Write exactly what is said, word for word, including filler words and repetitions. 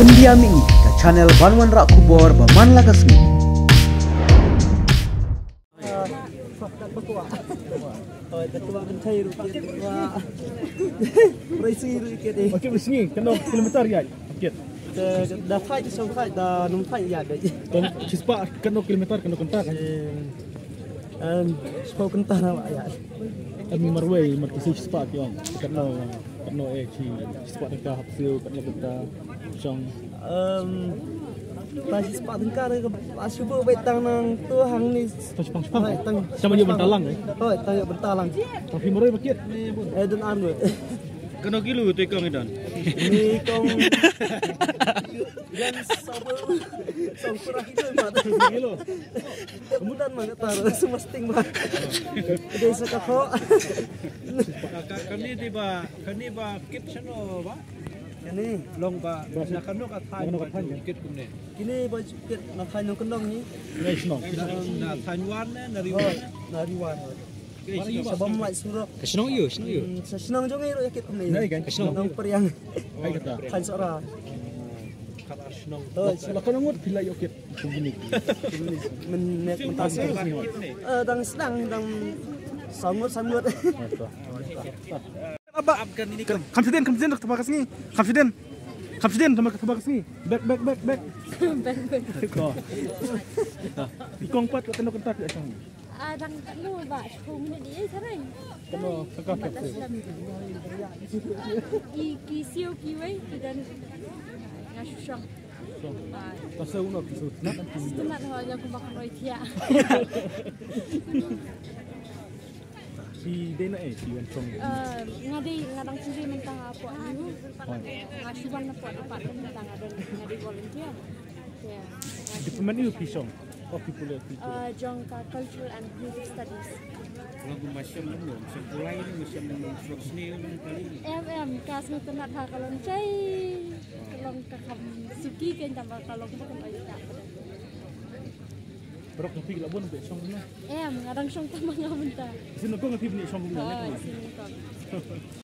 India Mini, ka channel ban wanrah khubor ba man la ka sngi. Hoi, ka tuah kynthei ruh kit, tuah. Rei sngi ruh kit, eh. Okey, rei sngi, katno kilometer ïaid? Kit. Da, da fight, song fight, da num fight ïaid, eh. Kong, shispah katno kilometer, katno kynta? Eh, em, shiphew kynta na ba ïaid. Em, marwei, mar ki shispah ki ong. Katno, katno eh, shi, shispah tyngka hap siew, katno kynta. Shong. Em, ba shispah tyngka re ka ba shu buh beit tang nangtu hangne. Tang shipang shipang. Hoi, tang. Shipang shipang. Tang ïa bynta lang, eh? Hoi, tang ïa bynta lang. Tang phi marwei ba kit. Eh, don ar ngut. Katno kilo te kong i don? Ni kong. Yan sabu. Song kurang kilo mat. Kilo. Kemudian mah kata, semua sting bah. Dia suka kok. Ka, ka, kane dei ba, kane ba kit shano ba? Kane. Long ba, na kano ka thaiñ, kano ka thaiñ, ba kit kumne? Kine ba kit na thaiñ Nongkyndong ni. Na shnong. Na, na thaiñ Wan ne, na Ri Wan? Oh, na Ri Wan. Sa bym lait surok. Ka shnong ïa u, shnong ïa u. Hmm, sa shnong jong ngi ruh ïa kit kumne. Ka shnong. Nongpyriang. Ai kata. Thaiñ Sohra. Kata shnong. Oh, la katno ngut phi la ïoh kit? Kumne. Kumne. Men ne mynta. Eh, dang sdang, dang saw ngut, saw ngut. Aba, kham shadien, kham shadien, thma ka sngi. Kham shadien. Kham shadien, thma ka, thma ka sngi. Bek, bek, bek, bek. Bek, bek. Ko. I kong pat, katno kynta phi ïa shong? Ah, dang katno ba, shiphew minit ïa sareng. Katno, ka ka. I ki siew kiwei, ki don. Nga shu shong. Shong. Ba. Ka siew no ki siew. Siew tynnat ho, ïa kumba ka roi thiah. Phi dei na eh, phi wan shong? Eh, nga dei, nga dang sendiri mynta hapoh ni. Hoi. Nga shu wan hapoh, hapoh mynta nga don, nga dei volunteer. Department ïa u phi shong? Oh, phi pule, phi pule. Eh, jong ka Cultural and Creative Studies. Nga kum ba shem lemno, shem pulai ne, shem lemno, shem sne ne, kali. Em, em, ka sngewtynnat ha ka long chai. Ka long ka kham suki kein tang ba ka long ba ka long ai ta. Paralok jong phi ki la bun ban shong kumne? Em, nga dang shong tang ma nga mynta. Sien nyngkong phi ban shong kumne? Hooid, sien nyngkong.